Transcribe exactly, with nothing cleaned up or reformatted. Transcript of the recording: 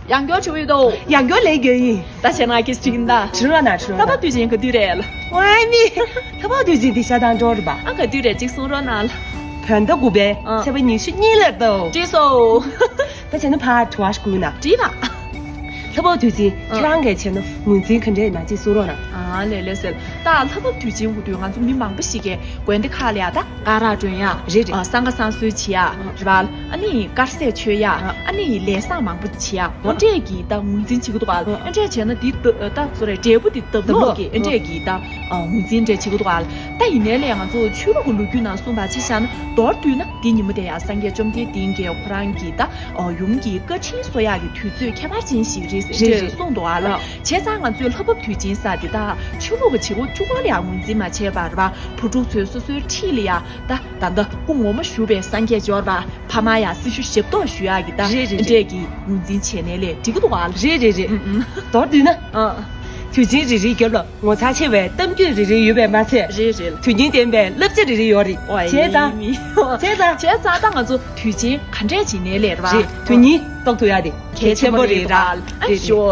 ཡང་སྐྱར་བྱུང་ཡོད་དོ། ཡང་སྐྱར་ལས་རྒྱུ་ཡིན། ད་བྱས་ན་ཁྱེད་ཀྱིས་དྲིན་ད། དྲིན་རོགས་གནང་། དྲིན་རོགས་གནང་། ལྷག་པ་དུས་ཆེན་ག་དུས་རེད། ཝའི་མི། ལྷག་པ་དུས་ཆེན་འདི་ཤ་དང་འགྲོ་རེད་པ། ཨ་ག་དུས་རེད་ཅིག་གསུང་རོགས་གནང་། བོད་ཟླ་དགུ་པའི་ཨ། ཚེས་པ་ཉི་ཤུ་གཉིས་ལ་རེད་དོ། བྲིས་སོ། ད་བྱས་ན་ཕར་དྲི་བ་ཞིག་བསྐུར་ན། དྲིས་པ། ལྷག་པ་དུས་ཆེན་ཨ། ཁྱེད་རང་གིས་བྱས་ན་ངོས་འཛིན་ག་འདྲས་ཡིན་ན་ཅིག་གསུང་རོགས་གནང་། ཨ་ལེ་ལེ་ཟེར། ད་ལྷག་པ་དུས་ཆེན་གོ་དུས་ང་ཚོ་མི་མང་པོ་ཞིག་གིས་དགོན་སྡེ་ཁག་ལ་ཡ་ད། ག་ར་སྒྲོན་ཡ། རེད་རེད། ཨ། སང་ག་སང་གསོལ་བྱེད་ཡ། ཨ། རེད་པ། ཨ་ནི་དཀར་ཟས་མཆོད་ཡ། ཨ། ཨ་ནི་ལས་བཟང་མང་པོ་བྱེད་ཡ། ཨ། འོ་འདྲས་ཀྱི་ད་ངོས་འཛིན་བྱེད་ཀྱི་འདུག་ག། ཨ། ཨ་འདྲས་བྱས་ན་འདི་ད་ད་ཚོ་རེད། འབྲས་བུ་འདི་ལྡབ་ལྡོག་གི། ཨ། ཨ་འདྲས་ཀྱི་ད་ངོས་འཛིན་འདྲས་བྱེད་ཀྱི་འདུག་ག། ད་ཡིན་ནའི་ལས་ང་ཚོ་ཆོས་ལུགས་ཀྱི་ལོ་རྒྱུས་ནང་གསུངས་པ་ཆ་བཞག་ན། མདོར་བསྡུས་ན་འདི་ཉིན་མོ་དེ་ཡང་སངས་རྒྱས་བཅོམ་ལྡན་འདས་ཀྱིས་ཁོ་རང་གི་ད་ཡུམ་གྱི་བཀའ་དྲིན་གསོ་ཡག་གི་དུས་ཚོད་ཁྱད་པར་ཅན་ཞིག་རེད་ཟེར་གསུངས་འདུག་ག་ལ། བྱས་ཙང་ང་ཚོས་ལྷ་བབས་དུས་ཆེན་ཟེར་དེ་དག་ཆོས་ལུགས་ཀྱི་བྱེད་སྒོ་བཅུ་པ་ལ་ཡང་ངོས་འཛིན་མ་བྱས་པར་བ། བུ་ཕྲུག་ཚོས་སོ་སོའི་འཁྲིས་ལ་ཡང་ད་ད་ལྟ་སྐུ་ངོ་མ་བཞུགས་པའི་སངས་རྒྱས་འབྱོར་པ་ཕ་མ་ཡང་སྲི་ཞུ་ཞབས་ཏོག་ཞུ་ཡག་གི་ད། རེད་རེད་རེད། འདྲས་ཀྱི་ངོས་འཛིན་བྱས་ནའི་ལས་འགྲིག་གི་འདུག་ག་ལ། རེད་རེད་རེད། ཨུ་ཨུ། མདོར་བསྡུས་ན། ཨ། དུས་ཆེན་རེ་རེའི་རྒྱབ་ལ་ངོ་མཚར་ཆེ་བའི་གཏམ་རྒྱུད་རེ་རེ་ཡོད་པས་མ་ཚད། རེད་རེད། དོན་སྙིང་ལྡན་པའི་བསླབ་བྱ་རེ་རེ་ཡོད་རེད། ཨོ་བྱས་ཙང་། ཨེ་མི། བྱས་ཙང་། བྱས་ཙང་ད་ང་ཚོ་དུས་ཆེན་ག་འདྲས་བྱེད་ནའི་ལས་རེད་པ། རེད། དོན་སྙིང་རྟོགས་ཐུབ་ཡག་དེ་གལ་ཆེན་པོ་རེད་ད། ཨ་རེད་རེད། ཞོ།